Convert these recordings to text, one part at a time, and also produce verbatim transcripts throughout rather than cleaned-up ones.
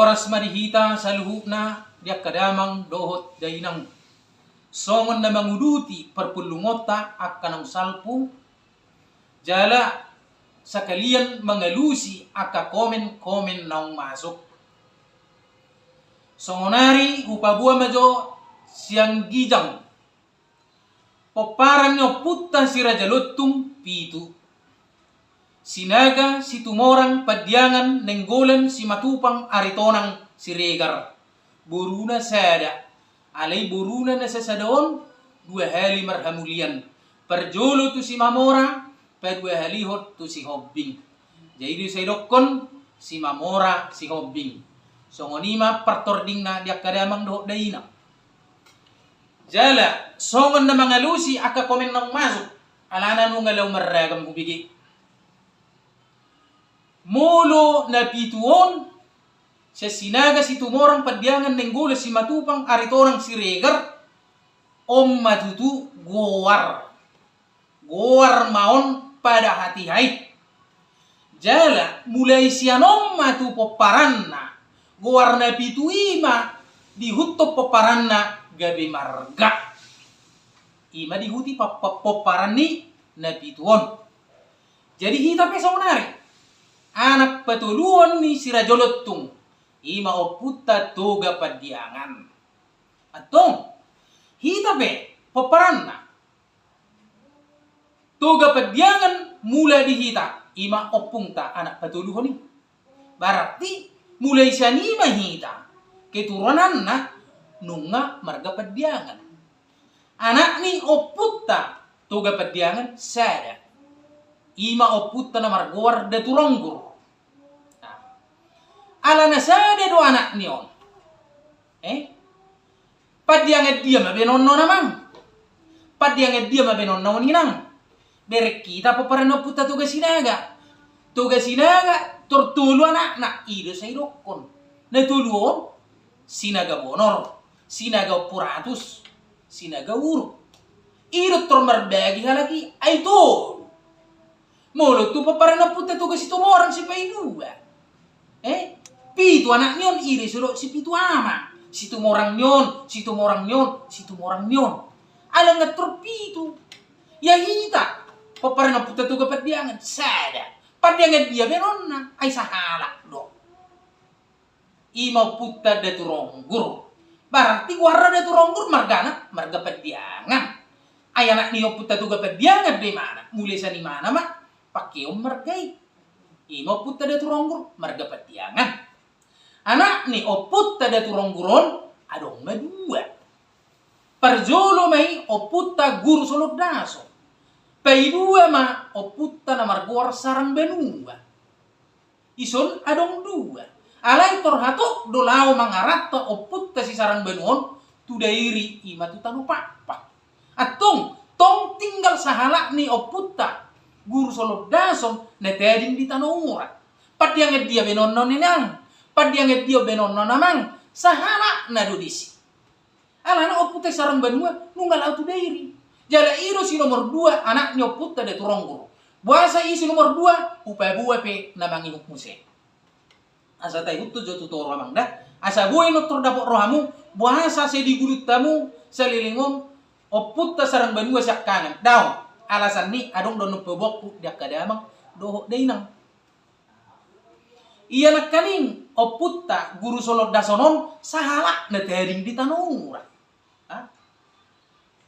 Horas ma di hita saluhutna di angka damang dohot dainang. Songon na manguduti parpulungonta angka naung salpu, jala sakalian mangalusi angka komen-komen naung masuk. Songonari hupaboa ma jo sian ginjang. Pomparan ni ompunta si Raja Lontung pitu. Sinaga, Situmorang, Pandiangan, Nainggolan, Simatupang, Aritonang, Siregar. Boruna sada. Alai boruna na sasada on dua hali marhamulian. Parjolo tu Simamora, paduahalihon tu Sihombing. Jadi do sai dokkon Simamora Sihombing. Songon i ma partordingna di angka damang dohot dainang. Jala songon na mangalusi angka komen naung masuk, alana nunga laho marragam hubege. Molo na pitu on, sian Sinaga, Situmorang, Pandiangan, Nainggolan, Simatupang, Aritonang, Siregar, on ma tutu goar. Goar ma on pada hatiha i. Jala mulai sian on ma tu pomparanna, goar na pitu i ma diihuthon pomparanna gabe marga. I ma diihuti pa-, pa-, pomparan ni na pitu on. Jadi hita pe saonari anak patoluhon ni si Raja Lontung, i ma ompunta Toga Pandiangan. Antong, hita pe pomparanna Toga Pandiangan mula di hita, i ma ompunta anak patoluhon i. Berarti mulai sian i ma hita keturunanna nunga marga Pandiangan. Anak ni ompunta Toga Pandiangan sada, i ma ompunta na margoar Datu Ronggur. Nah, alana sada do anak ni on. Eh? Pandiangan dia ma baenonna on, amang? Pandiangan dia ma baenonna on, inang? Bereng hita pomparan ni ompunta Toga Sinaga. Toga Sinaga, tor tolu anakna, i do sai dokkon. Na tolu on, Sinaga Bonor, Sinaga Ompu Ratus, Sinaga Uruk. I do tor marbagi halak i, ai tolu. Molo tu pomparan ni ompunta Toga Situmorang Sipaidua. Eh, pitu anak ni on, i do sai dokkon Sipitu Ama. Situmorang ni on, Situmorang ni on, Situmorang ni on. Alana tor pitu. Ia hita, pomparan ni ompunta Toga Pandiangan, sada. Pandiangan dia baenonna, ai sahalak do. I ma ompunta Datu Ronggur. Berarti goarna Datu Ronggur, margana marga Pandiangan. Ai anak ni ompunta Toga Pandiangan do imana, mulai sian imana ma pangkeon marga i. I ma ompunta Datu Ronggur, marga Pandiangan. Anak ni ompunta Datu Ronggur on adong ma dua. Parjolo ma i ompunta Guru Solondason. Paidua ma ompunta na margoar Sarangbanua. Dison adong dua. Alai tor hatop do laho mangaranta ompunta si Sarangbanua on tu Dairi, i ma tu Tano Pakpak. Antong, tong tinggal sahalak ni ompunta Guru Solondason na tading di Tano Urat. Pandiangan dia baenonna on, inang? Pandiangan dia baenonna on, amang? Sahalakna do disi. Alana ompunta si Sarangbanua nunga laho tu Dairi. Jala i do si nomor dua anak ni ompunta Datu Ronggur. Boasa i si nomor dua, hupaboa pe na mangihut muse. Asa taihuthon jo tu toru, amang, da. Asa boi na tor dapot rohamu, boasa sai digulung hamu saleleng on ompunta Sarangbanua siangkangan. Daong, alasan ni adong do na paboaonku di angka damang dohot dainang. Ia nangkaning ompunta Guru Solondason on sahalakna tading di Tano Urat. Ha?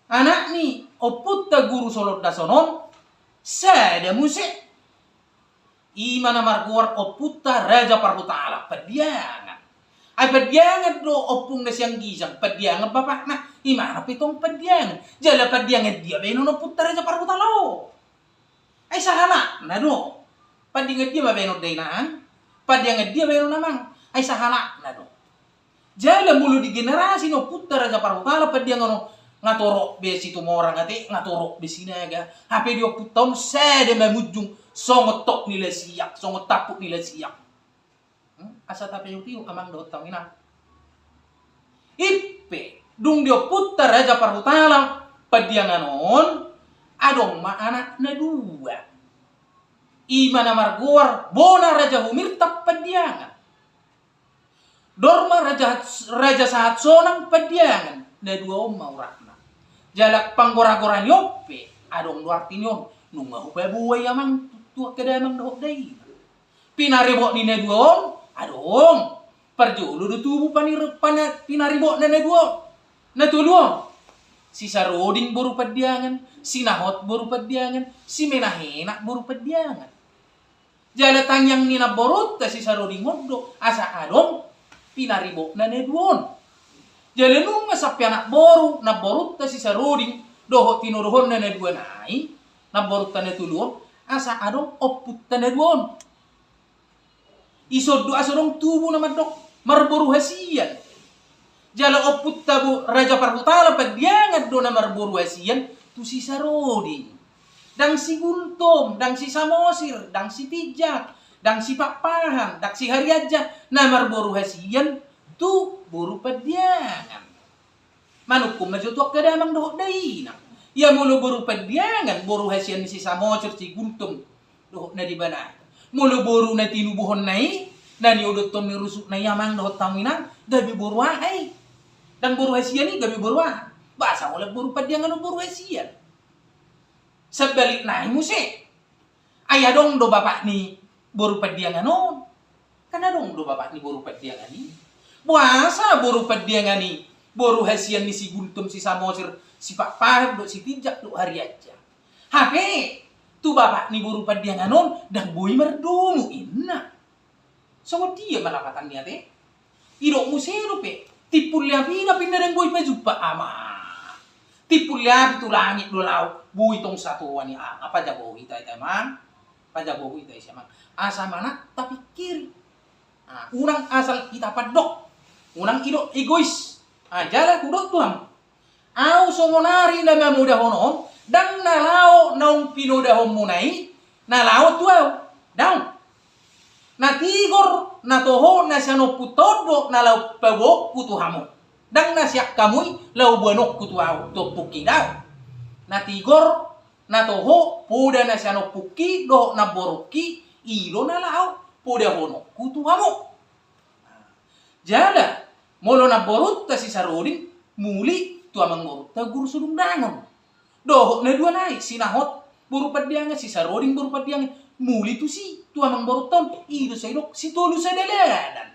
Anak ni ompunta Guru Solondason on sada muse. I ma na margoar ompunta Raja Parhutala, Pandiangan. Ai Pandiangan do ompungna sian ginjang, Pandiangan bapakna, imana pe tong Pandiangan. Jala Pandiangan dia baenon ompunta Raja Parhutala on? Ai sahalakna do. Pandiangan dia ma baenon, dainang? Pandiangan dia baenon, amang? Ai sahalakna do. Jala molo di generasi ni ompunta Raja Parhutala, Pandiangan on, nga torop be Situmorang ate, nga torop be Sinaga. Hape di ompunta on sada ma munjung songon tok ni lasiak, songon tampuk ni lasiak. Hmm? Asa tapaihut-ihut, amang dohot hamu, inang. I pe, dung di ompunta Raja Parhutala Pandiangan on, adong ma anakna dua. I ma na margoar bona Raja Humirtap Pandiangan. Dor ma raja, raja sahat sonang Pandiangan, na dua on ma uratna. Jala panggora-gora ni on pe adong do arti ni on, nunga hupaboa i amang tu, tu angka damang dohot dainang. Pinaribot ni na dua on adong. Parjolo do tubu panir-, pana-, pinaribotna na dua on. Na tolu on. Si Saroding boru Pandiangan, si Nahot boru Pandiangan, si Menahenak boru Pandiangan. Jala tangiang ni namborunta si Saroding on do asa adong pinaribotna na dua on. Jala nunga sampe anak boru namborunta si Saroding dohot tinodohonna na dua nai, namborunta na tolu on, asa adong ompunta na dua on. Ison do asa adong tubu na mandok marboru hasian. Jala ompunta bo-, Raja Parhutala Pandiangan do na marboru hasian tu si Saroding. Ndang si Gultom, ndang si Samosir, ndang si Tinjak, ndang si Pakpahan, ndang si Harianja, na marboru hasian tu boru Pandiangan. Manungkun ma jo tu angka damang dohot dainang. Ia molo boru Pandiangan, boru hasian ni si Samosir, si Gultom dohot na di bana. Molo boru na tinubuhonna i, na niodothon ni rusukna i amang dohot hamu inang, gabe boru aha i? Ndang boru hasian i gabe boru aha? Boasa holan boru Pandiangan on boru hasian? Sabalikna i muse. Ai adong do bapak ni boru Pandiangan on. Kan adong do bapak ni boru Pandiangan i. Boasa boru Pandiangan i boru hasian ni si Gultom, si Samosir, si Pakpahan dohot si Tinjak dohot Harianja? Hape tu bapak ni boru Pandiangan on ndang boi mardomu inna. Songon dia ma lapatan ni ate? Idok muse dope, timpul ni api na pinda ndang boi pajumpa ama. Timpul ni api tu langit do laho, boi tong satoa ni ama, pajabohu hita, hita amang. Pajabohu hita isi amang. Asa manat tapingkiri. Ah, unang asal hita pandok. Unang idok egois. Ah, jala hudok tu hamu. Au songon ari na mamodahon on, ndang na laho naung pinodahonmuna i, na laho tu au. Ndang. Na tigor, na toho, na sian ompunta on do na laho paboaonku tu hamu. Ndang na sian hamu i laho boanonku tu au, tu ompungki, ndang. Na tigor, na toho, poda na sian ompungki dohot namborungki, i do na laho podahononku tu hamu. Jala, molo namborunta si Saroding, muli tu amangborunta Guru Sodungdangon. Dohot na dua nai, si Nahot boru Pandiangan, si Saroding boru Pandiangan, muli tusi, tu amangborunta on, i do sai didok sitolu sadalanan.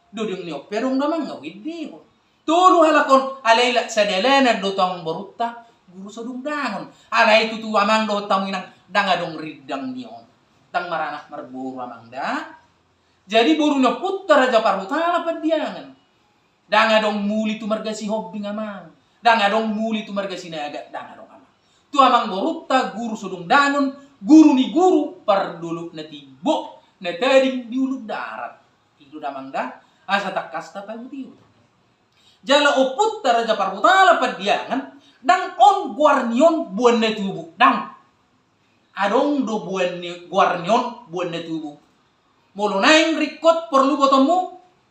Dung ni on pe adong damang, nga huendehon. Tolu halak on, alai lak sadalanan do tu amangborunta Guru Sodungdangon. Alai tutu amang dohot hamu inang, ndang adong rindang ni on. Ndang maranak marboru amang da. Jadi boru ni ompunta Raja Parhutala Pandiangan. Ndang adong muli tu marga Sihombing amang. Ndang adong muli tu marga Sinaga, ndang adong amang. Tu amangborunta Guru Sodungdangon, guru ni guru, pardolok na timbo, na tading di ulu darat. I do damang da, asa tangkas tapaihut-ihut. Jala ompunta Raja Parhutala Pandiangan, ndang on goar ni on boan na tubu, ndang. Adong do boan ni, goar ni on boan na tubu. Molo naeng ringkot porlu botoonmu,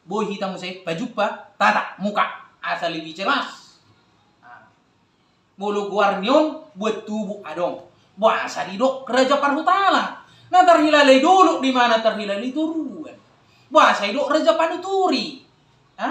boi hita muse pajumpa tatap muka, asa lebih jelas. Ah. Molo goar ni on boan tubu adong. Boasa didok Raja Parhutala? Na tarhilala i dolok do i ma na tarhilala i toruan. Boasa didok Raja Panuturi? Ha?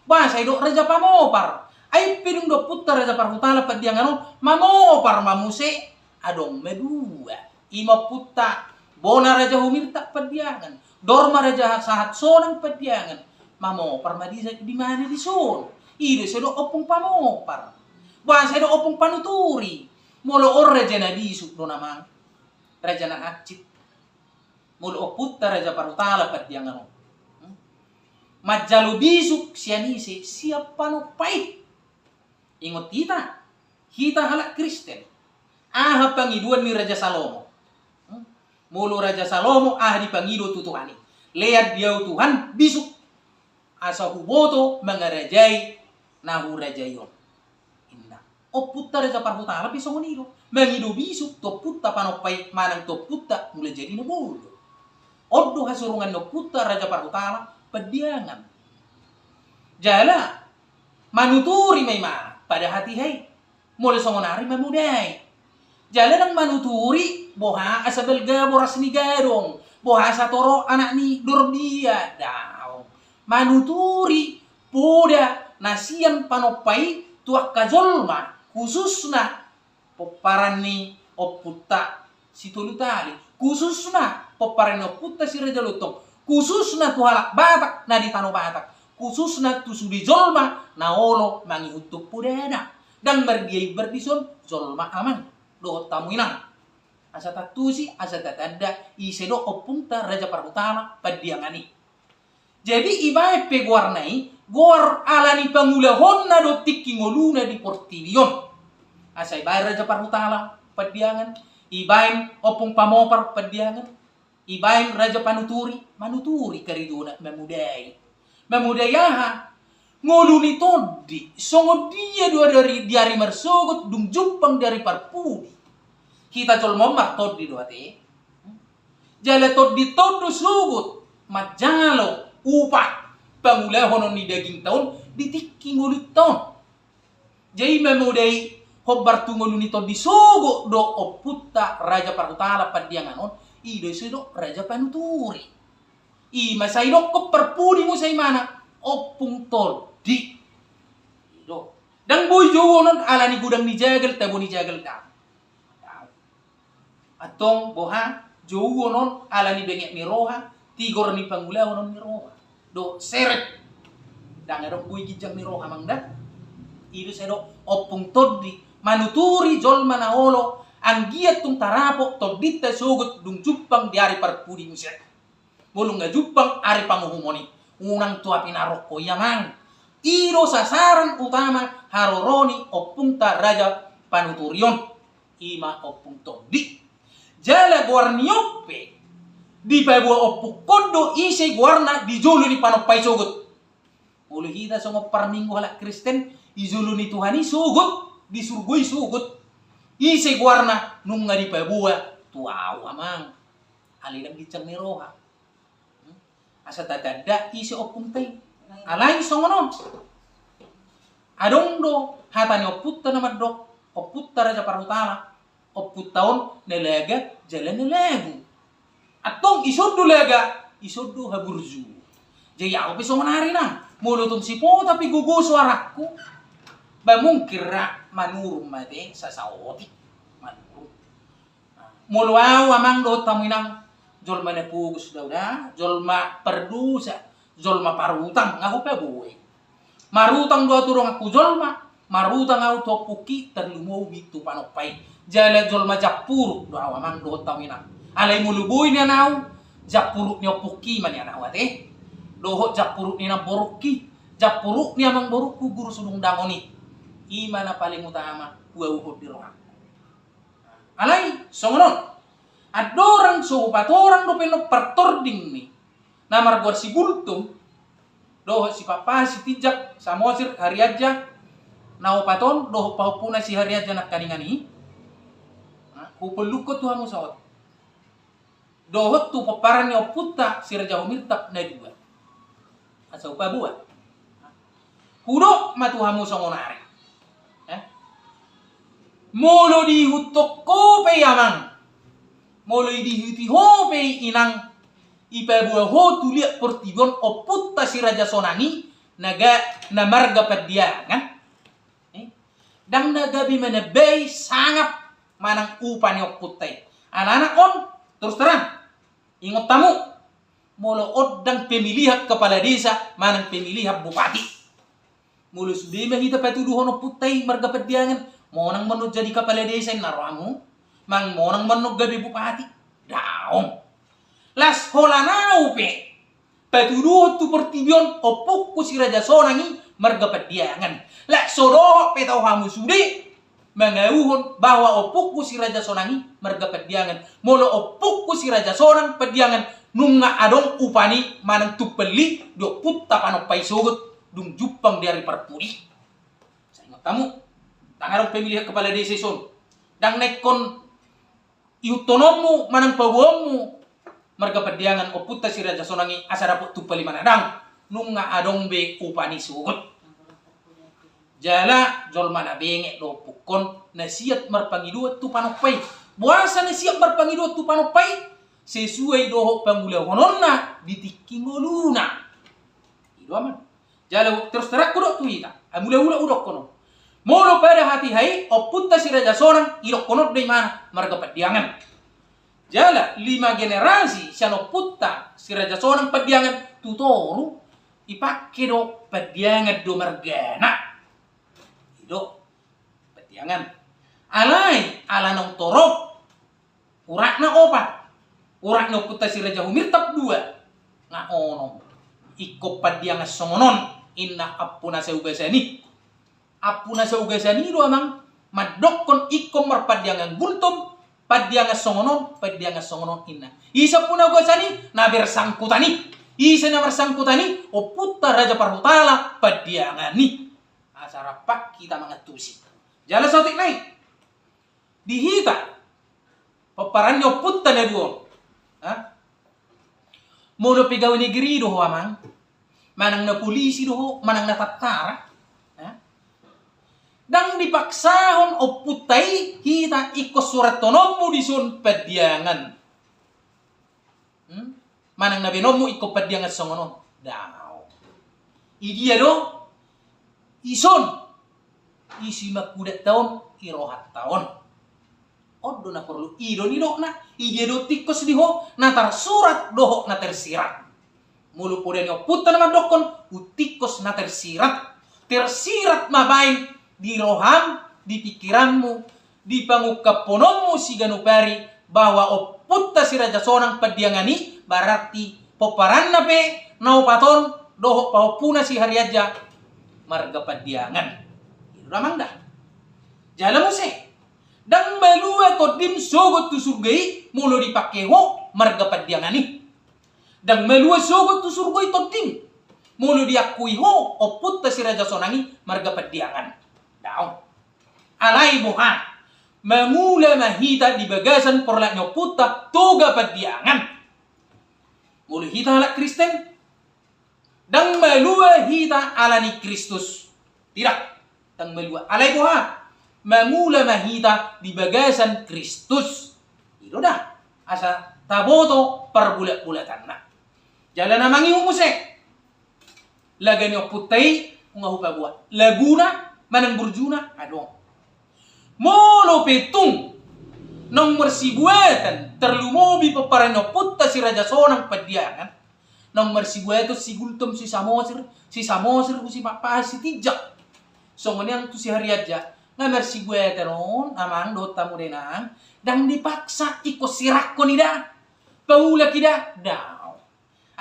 Boasa didok Raja Pamopar? Ai pe dung do ompunta Raja Parhutala Pandiangan on, mamopar ma muse, adong ma dua. I ma ompunta, bona Raja Humirta Pandiangan, dor ma Raja Sahat Sonang Pandiangan. Mamopar ma di, di mana dison? I do sai didok Ompung Pamopar. Boasa didok Ompung Panuturi? Molo on raja na bisuk do na amang. Raja na hansit. Molo ompunta Raja Parhutala Pandiangan on. Hmm? Manjalo bisuk sian ise, sian Panompa i. Ingot hita, hita halak Kristen. Aha pangidoan ni Raja Salomo? Hmm? Molo Raja Salomo, aha dipangido tu Tuhan i? Lean di ahu Tuhan, bisuk. Asa huboto mangarajai na hurajai on. Inna. Ompunta Raja Parhutala pe songon i do. Mangido bisuk tu ompunta Panompa i manang tu ompunta Mulajadi Naboldo. On do hasurungan ni ompunta Raja Parhutala Pandiangan. Jala manuturi ma imana pada hatiha i. Molo songon ari mamodai. Jala ndang manuturi boha asa balga boras ni gadong, boha asa torop anak ni dorbia, daong. manuturi poda na sian panompa i tu angka jolma, khususna pomparan ni ompunta Sitolu Tali, khususna pomparan ni ompunta Si Raja Lontong, khususna tu halak Batak na di Tano Batak, khususna tu sude jolma na olo mangihuthon podana. Ndang mardia imbar dison jolma amang dohot hamu inang. Asa tantusi, asa tatanda ise do ompunta Raja Parhutala Pandiangan i. Jadi ibaen pe goarna i, goar ala ni pangulahonna do tingki ngoluna di portibi on. Asa ibaen Raja Parhutala Pandiangan, ibaen Ompung Pamopar Pandiangan, ibaen Raja Panuturi, manuturi karejona mamodai. Mamodai aha? Ngolu ni tondi, songon dia do di ari marsogot dung jumpang di ari parpudi. Hita jolma on martondi do ate. Jala tondi on do sogot manjalo upa pangulahonon ni dagingta on di tingki ngolunta on. Jadi mamodai hombar tu ngolu ni tondi sogot do ompunta Raja Parhutala Pandiangan on, i do ise do Raja Panuturi. I ma sai dokkon parpudi muse imana, Ompung Tondi. I do. Ndang boi jouon on ala ni godang ni jagal, tabo ni jagal, ndang. Antong boha, jouon on ala ni benget ni roha, tigor ni pangulahonon ni roha dohot serep. Ndang adong boi ginjang ni roha amang da. I do ise do Ompung Tondi, manuturi jolma na olo, anggiat tung tarapot tondinta sogot dung jumpang di ari parpudi muse. Molo nunga jumpang ari panguhumon i, unang tu api naroko i amang. I do sasaran utama haroro ni ompunta Raja Panuturi on, i ma Ompung Tondi. Jala goar ni on pe dipaboa ompungkon do ise goarna di jolo ni panompa i sogot. Molo hita songon parminggu halak Kristen, di jolo ni Tuhan i sogot, di surgo i sogot. Ise goarna? Nunga dipaboa tu ahu amang. Alai ndang ginjang ni roha. Asa tatanda ise ompungta i. Alai songon on. Adong do hata ni ompunta na mandok, ompunta Raja Parhutala, ompunta on na laga jala na lagu. Antong ison do laga, ison do haburju. Jadi ahu pe songon ari na, molo tung sipota pe gogo suarangku, ba mungkin ra manurun ma ate sasaotik. Manurun. Molo ahu amang dohot hamu inang, jolma na pogos do ahu da, jolma pardosa, jolma parutang, nga hupaboa i. Marutang do ahu tu donganku jolma, marutang ahu tu ompungki, tarlumobi tu panompa i. Jala jolma jampuruk do ahu amang dohot hamu inang. Alai molo boi nian ahu, jampuruk ni ompungki ma nian ahu ate. Dohot jampuruk ni namborungki, jampuruk ni amangborungku Guru Sudung Dangon i. I ma na paling utama hualuhon di rohangku. Alai songon on. Andorang so hupatorang dope on partording ni na margoar si Gultom dohot si Papaha, si Tinjak, Samosir, Harianja, na opat on dohot pahompuna si Harianja nangkaningan i. Nah, hupollukkon tu hamu saotik. Dohot tu pomparan ni ompunta si Raja Humirtap na dua. Asa hupaboa. Hudok ma tu hamu songon ari. Eh? Molo diihuthon ho pe i amang, molo diihuti ho pe i inang, ipaboa ho tu liat portibi on ompunta si Raja Sonang i, na ga, na marga Pandiangan. Eh? Ndang na gabe manambai sangap manang upa ni ompunta i. Alana on, terus terang, ingot hamu, molo on ndang pemilihan kepala desa manang pemilihan bupati. Molo sude ma hita patuduhon ompunta i marga Pandiangan, monang ma annon jadi kepala desa inna rohamu, manang monang ma annon gabe bupati. Daong. Las holan ahu pe patuduhon tu portibi on ompungku si Raja Sonang i marga Pandiangan. Lak so dohot pe tau hamu sude mangaluhon bahwa ompungku si Raja Sonang i marga Pandiangan. Molo ompungku si Raja Sonang Pandiangan nunga adong upa ni manang tumpal ni di ompunta panompa i sogot dung jumpang di ari parpudi. Sai ingot hamu, ndang adong pemilihan kepala desa dison. Ndang na ingkon ihuthononmu manang paboaonmu marga Pandiangan ompunta si Raja Sonang i asa dapot tumpal i manang ndang, nunga adong be upa ni sogot. Jala jolma na benget do ompungkon na siat marpangidoan tu panompa i. Boasa na siat marpangidoan tu panompa i? Sesuai dohot pangulahononna di tingki ngoluna. I do amang. Jala terus terang hudok tu hita. Ai mula-mula hudokkon on. Molo pada hatiha i ompunta si Raja Sonang, idokkon on do imana marga Pandiangan. Jala lima generasi sian ompunta si Raja Sonang Pandiangan tu toru, ipake do Pandiangan do margana. I do Pandiangan. Alai ala naung torop, uratna opat. Urat ni ompunta si Raja Humirtap dua. Nga onom. Ingkon Pandiangan songon on, inna Ompu na Saugasan i. Ompu na Saugasan i do amang mandokkon ingkon marpandiangan Gultom, Pandiangan songon on, Pandiangan songon on, inna. Ise Ompu na Saugasan i? Na bersangkutan i. Ise na bersangkutan i? Ompunta Raja Parhutala Pandiangan i. Asa rap hita mangantusi. Jala saotik nai. Di hita, pomparan ni ompunta na dua on. Ha? Molo pegawai negeri do ho amang, manang na polisi do ho, manang na tantara. Ha? Ndang dipaksahon ompunta i hita ingkon surathononmu dison Pandiangan. Hmm? Manang na baenonmu ingkon Pandiangan songon on. Daong. I dia do? Ison. I simangkudatta on, i rohanta on. On do na porlu, i do nidokna, i dia do tingkos di ho, na tarsurat dohot na tersirat. Molo poda ni ompunta na mandokkon, tingkos na tersirat. Tersirat ma baen di roham, di pikiranmu, di pangungkappononmu siganup ari, bahwa ompunta si Raja Sonang Pandiangan i, berarti pomparanna pe na opat on, dohot pahompuna si Harianja marga Pandiangan. I do amang da. Jala muse. Ndang malua tondim sogot tu surgo i molo dipake ho marga Pandiangan i. Ndang malua sogot tu surgo i tondim molo diakui ho ompunta si Raja Sonang i marga Pandiangan. Daong. Alai boha? Mangula ma hita di bagasan porlak ni ompunta Toga Pandiangan. Molo hita halak Kristen, ndang malua hita ala ni Kristus. Tidak. Ndang malua. Alai boha? Mangula ma hita di bagasan Kristus. I do da. Asa taboto parbulat-bulatanna. Jala na mangihut muse. Laga ni ompunta i, nunga hupaboa. Laguna, manang burjuna, adong. Molo pe tung naung marsibuatan, tarlumobi pomparan ni ompunta si Raja Sonang Pandiangan, naung marsibuatan si Gultom, si Samosir, si Samosir, si Pakpahan, si Tinjak. Songon i nang tu si Harianja, nga marsibuatan on, amang dohot hamu dainang, ndang dipaksa, ingkon sirathon i da. Paulak i da, daong.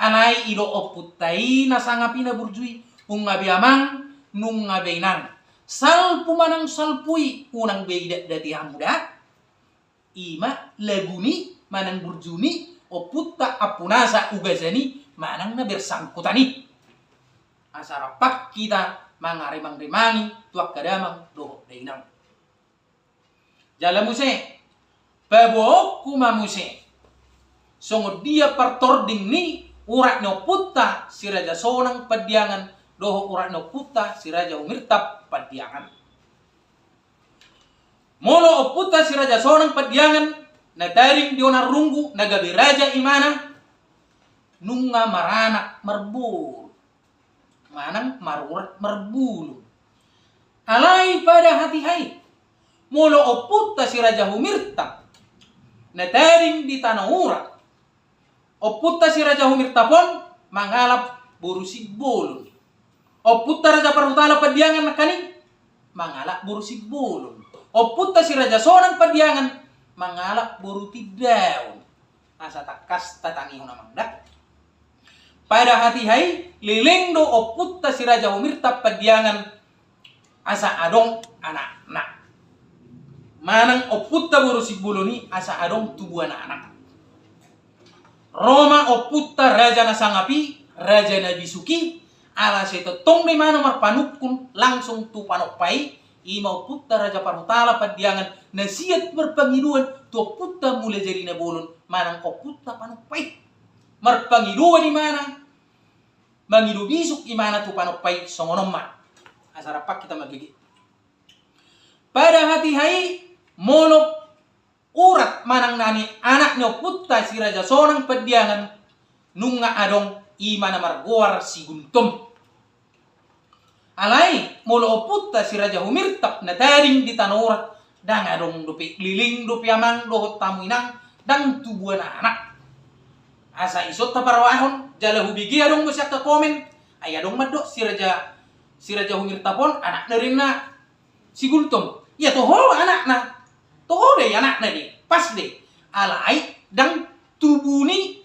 Alai i do ompunta i na sangap i na burju i, nunga be amang, nunga be inang. Salpu manang salpu i, unang be idatdati hamu da. I ma lagu ni manang burju ni ompunta Ompu na Saugasan i manang na bersangkutan i. Asa rap hita mangarimang-rimangi tu angka damang dohot dainang. Jala muse, paboaonku ma muse songon dia partording ni urat ni ompunta si Raja Sonang Pandiangan dohot urat ni ompunta si Raja Humirtap Pandiangan. Molo ompunta si Raja Sonang Pandiangan, na tading di onan runggu, na gabe raja imana, nunga maranak marboru manang marurat marbulung. Alai pada hatiha i, molo ompunta si Raja Humirtap na tading di Tano Urat, ompunta si Raja Humirtap on mangalap boru Simbolon. Ompunta Raja Parhutala Pandiangan nangkaning mangalap boru Simbolon. Ompunta si Raja Sonang Pandiangan mangalap boru Tindaon. Asa tangkas tatangihon amang da. Pada hatiha i, leleng do ompunta si Raja Humirtap Pandiangan asa adong anakna. Manang ompunta boru Simbolon i asa adong tubuan anak. Ro ma ompunta raja na sangap i, raja na bisuk i, ala sai tongtong do imana marpanungkun langsung tu panompa i, i ma ompunta Raja Parhutala Pandiangan na siat marpangidoan tu ompunta Mulajadi Nabolon manang ompunta panompa i. Marpangidoan imana, mangido bisuk imana tu panompa i songon on ma. Asa rap hita mangege. Pada hatiha i, molo urat manang na ni anak ni ompunta si Raja Sonang Pandiangan, nunga adong, i ma na margoar si Gultom. Alai molo ompunta si Raja Humirtap na tading di Tano Urat, ndang adong dope, leleng dope amang dohot hamu inang, ndang tubuan anak. Asa ison taparrohahon, jala hubege adong muse angka komen, ai adong mandok si Raja, si Raja Humirtap on anakna do ninna si Gultom. Ia toho anakna, toho do i anakna do i, pas do i. Alai ndang tubu ni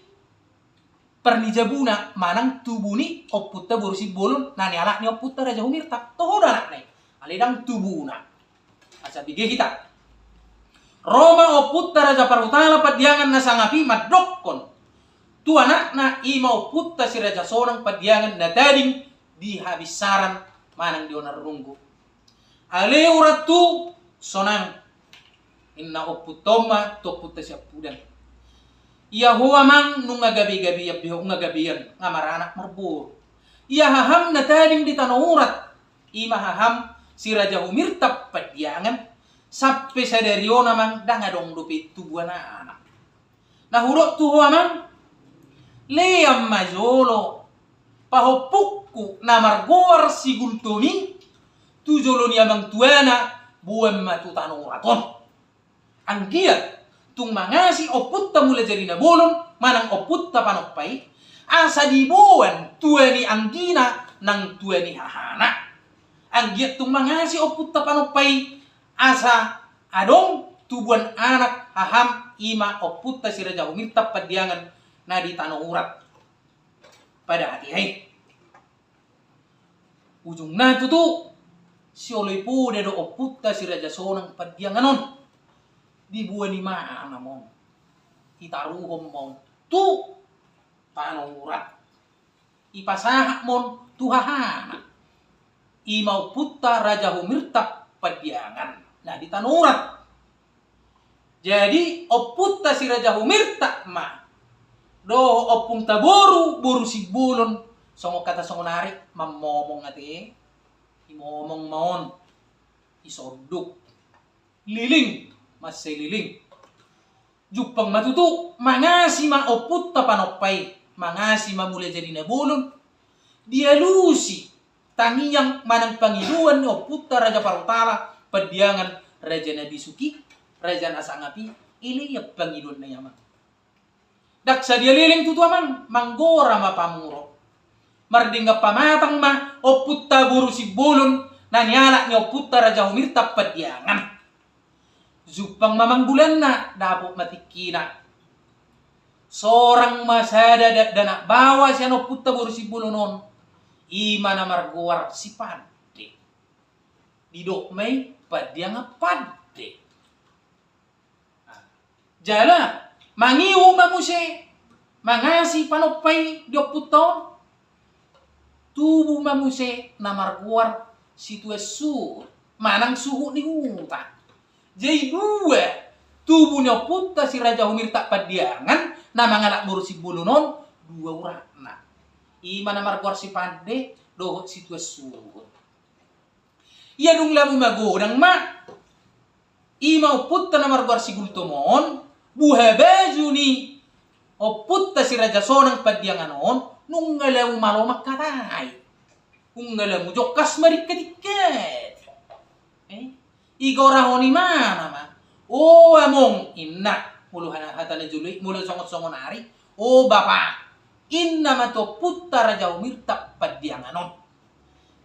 parnijabuna manang tubu ni ompunta boru Simbolon na nialap ni ompunta Raja Humirtap, toho do anakna i, alai ndang tubuna. Asa bege hita. Ro ma ompunta Raja Parhutala Pandiangan na sangap i mandokkon tu anakna, i ma ompunta si Raja Sonang Pandiangan na tading di Habinsaran manang di Onang Runggu. Ale urat tu Sonang, inna ompunta on ma tu ompunta siampudan. Ia ho amang nunga gabe-gabean be ho, nunga gabean, nga maranak marboru. Ia haham na tading di Tano Urat, i ma haham si Raja Humirtap Pandiangan, sampe sadari on amang ndang adong dope tubuan anak. Na hudok tu ho amang, lean ma jolo pahompungku na margoar si Gultom i tu jolo ni amang tuana, boan ma tu Tano Urat on. Anggiat tung mangasi ompunta Mulajadi Nabolon manang ompunta Panompa i, asa diboan tua ni anggina nang tua ni hahana. Anggiat tung mangasi ompunta Panompa i, asa adong tubuan anak haham, i ma ompunta si Raja Humirtap Pandiangan na di Tano Urat pada hatiha i. Ujungna tutu, sioloi poda do ompunta si Raja Sonang Pandiangan on. Diboan i ma on, ditaruhon ma on tu Tano Urat. Dipasahat ma on tu hahana, i ma ompunta Raja Humirtap Pandiangan na di Tano Urat. Jadi ompunta si Raja Humirtap ma dohot ompungta boru, boru Simbolon, songon hata songon ari, mamomong ate, dimomong ma on, disonduk, leleng, mansai leleng. Jumpang ma tutu, mangasi ma ompunta Panompa i, mangasi ma Mulajadi Nabolon, dialusi tangiang manang pangidoan ni ompunta Raja Parhutala Pandiangan, raja na bisuk i, raja na sangap i, i lean pangidoanna i amang. Ndang sadia leleng tutu amang, manggora ma pamuro. Mardenggan pamatang ma ompunta boru Simbolon na nialap ni ompunta Raja Humirtap Pandiangan. Jumpang ma amang bulanna, dapot ma tingkina. Sorang ma sada da-, dakdanak baoa sian ompunta boru Simbolon on, i ma na margoar si Pande. Didok ma i Pandiangan Pande. Jala mangihu ma muse, mangasi Panompa i di ompunta on. Tubu ma muse na margoar si Tuan Suhut manang Suhut ni Huta. Jadi dua tubu ni ompunta si Raja Humirtap Pandiangan na mangalap boru Simbolon on, dua uratna. I ma na margoar si Pande dohot si Tuan Suhut. Ia dung lamu magodang ma, i ma ompunta na margoar si Gultom on, buha baju ni ompunta si Raja Sonang Pandiangan on, nunga lamu malo mangkatai. Nunga lamu jongkas maringkat-ingkat. Eh, digorahon ibana ma. O among, inna, molo hata, hata na jolo i, molo songon-songon ari, o bapa, inna ma tu ompunta Raja Humirtap Pandiangan on.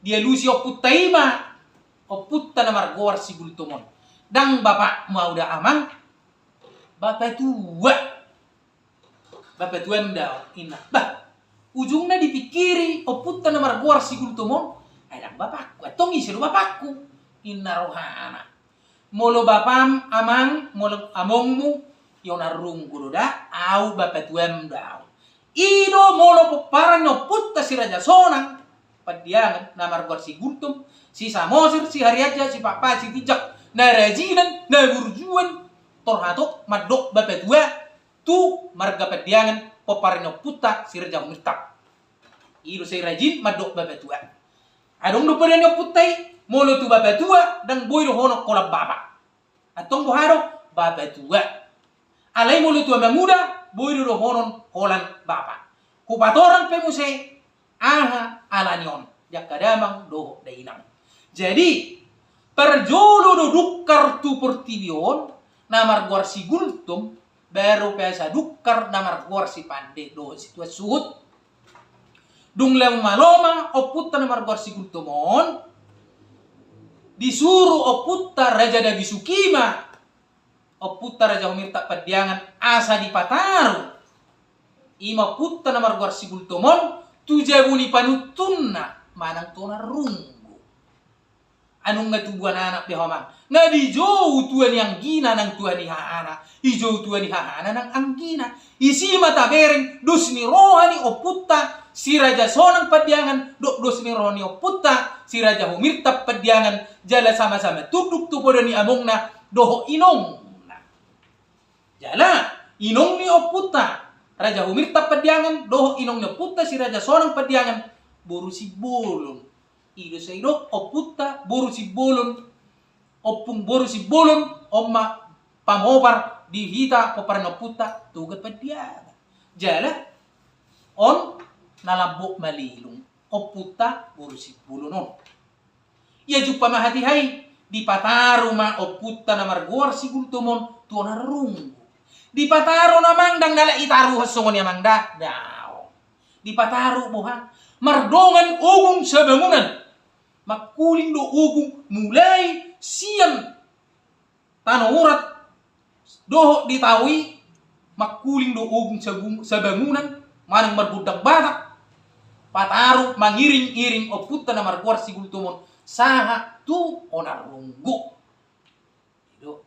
Dialusi ompunta i ma, ompunta na margoar si Gultom on. Ndang bapakmu au da amang, bapatua. Bapatuam do au, inna. Bah, ujungna dipingkiri ompunta na margoar si Gultom on, ai ndang bapakku, antong ise do bapakku? Inna rohana. Molo bapam, amang, molo amongmu, i Onang Runggu do da, au bapatuam do au. I do molo pomparan ni ompunta si Raja Sonang Pandiangan na margoar si Gultom, si Samosir, si Harianja, si Pakpahan, si Tinjak, na rajinan, na burjuan, tor hatop mandok bapatua tu marga Pandiangan, pomparan ni ompunta si Raja Humirtap. I do sai rajin mandok bapatua. Adong do poda ni ompunta i, molo tu bapatua, ndang boi dohonon holan bapa. Antong boha do, bapatua. Alai molo tu amanguda, boi do dohonon holan bapa. Hupatorang pe muse, aha ala ni on. di angka damang dohot dainang. Jadi, parjolo do dungkar tu portibi on, na margoar si Gultom, baru pe asa dungkar na margoar si Pande dohot si Tuan Suhut. Dung lam maloma ompunta na margoar si Gultom on, disuru ompunta Raja Dabisuki ma ompunta Raja Humirtap Pandiangan asa dipataru. I ma ompunta na margoar si Gultom on tu jabu ni panuntunna manang tu onan runggu. Ai nunga tubuan anak be ho amang. Nga dijou tua ni anggina nang tua ni hahana. Dijou tua ni hahana nang anggina. Disi ma tabereng dos ni roha ni ompunta si Raja Sonang Pandiangan dohot dos ni roha ni ompunta si Raja Humirtap Pandiangan, jala sama-sama tunduk tu poda ni amongna dohot inongna. Jala inong ni ompunta Raja Humirtap Pandiangan dohot inong ni ompunta si Raja Sonang Pandiangan boru Simbolon. I do sai didok ompunta boru Simbolon. Ompung boru Simbolon on ma pamobar di hita pomparan ni ompunta Toga Pandiangan. Jala on na lambok malelung ompunta boru Simbolon on. Ia jumpa ma hatiha i, dipataru ma ompunta na margoar si Gultom on tu onan runggu. Dipataru na amang, ndang na laho ditaruhon songon i amang da, daong. Dipataru boha? Mardongan ogung sabangunan. Mangkuling do ogung mulai sian Tano Urat dohot di tao i, mangkuling do ogung sabung-, sabangunan manang margondang Batak. Pataru mangiring-iring ompunta na margoar si Gultom on sahat tu onan runggu. I do,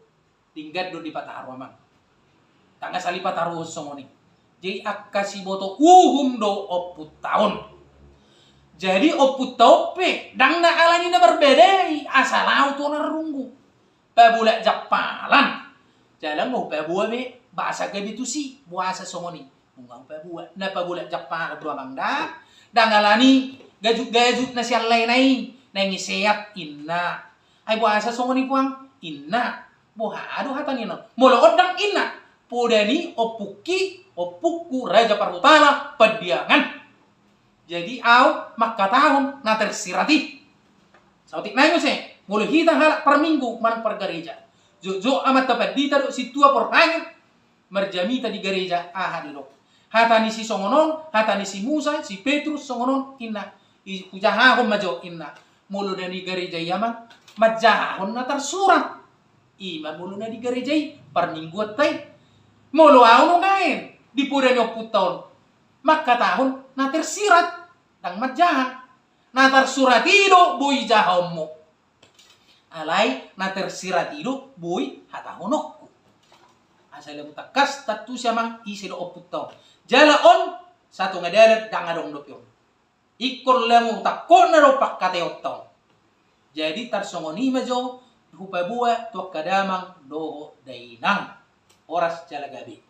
denggan do dipataru amang. Ndang asa dipataruhon songon i. Jadi angka siboto uhum do ompunta on. Jadi ompunta on pe ndang na alani na marbadai asa laho tu onan runggu. Pabolak jampalan. Jala nga hupaboa be bahasa gabe tusi, boasa songon i. Nunga hupaboa, na pabolak jampalan do amang da. Ndang alani gajut-gajut na sian lae na i, naeng i seat inna. Ai boasa songon i puang inna. Boha do hata ni inna. Molo on ndang inna, poda ni ompungki, ompungku Raja Parhutala Pandiangan. Jadi au mangkatahon na tersirat i. Saotik nai muse, molo hita halak parminggu manang pargareja, jotjot amanta pandita dohot sintua parhangir marjamita di gareja, aha didok? Hata ni si songon on, hata ni si Musa, si Petrus songon on, inna. I, hujahahon ma jo inna. Molo na di gareja i amang, manjahahon na tarsurat. I ma molo na di gareja i, parmingguanta i. Molo au nuaeng di poda ni ompunta on, mangkatahon na tersirat, ndang manjaha. Na tarsurat i do boi jahaonmu. Alai na tersirat i do boi hatahononku. Asa lam tangkas tantusi amang ise do ompunta on. Jala on satonga dalan ndang adong dope on. Ingkon lam tangkona do pangkataionta on. Jadi tarsongon i ma jo hupaboa tu angka damang dohot dainang. Horas jala gabe.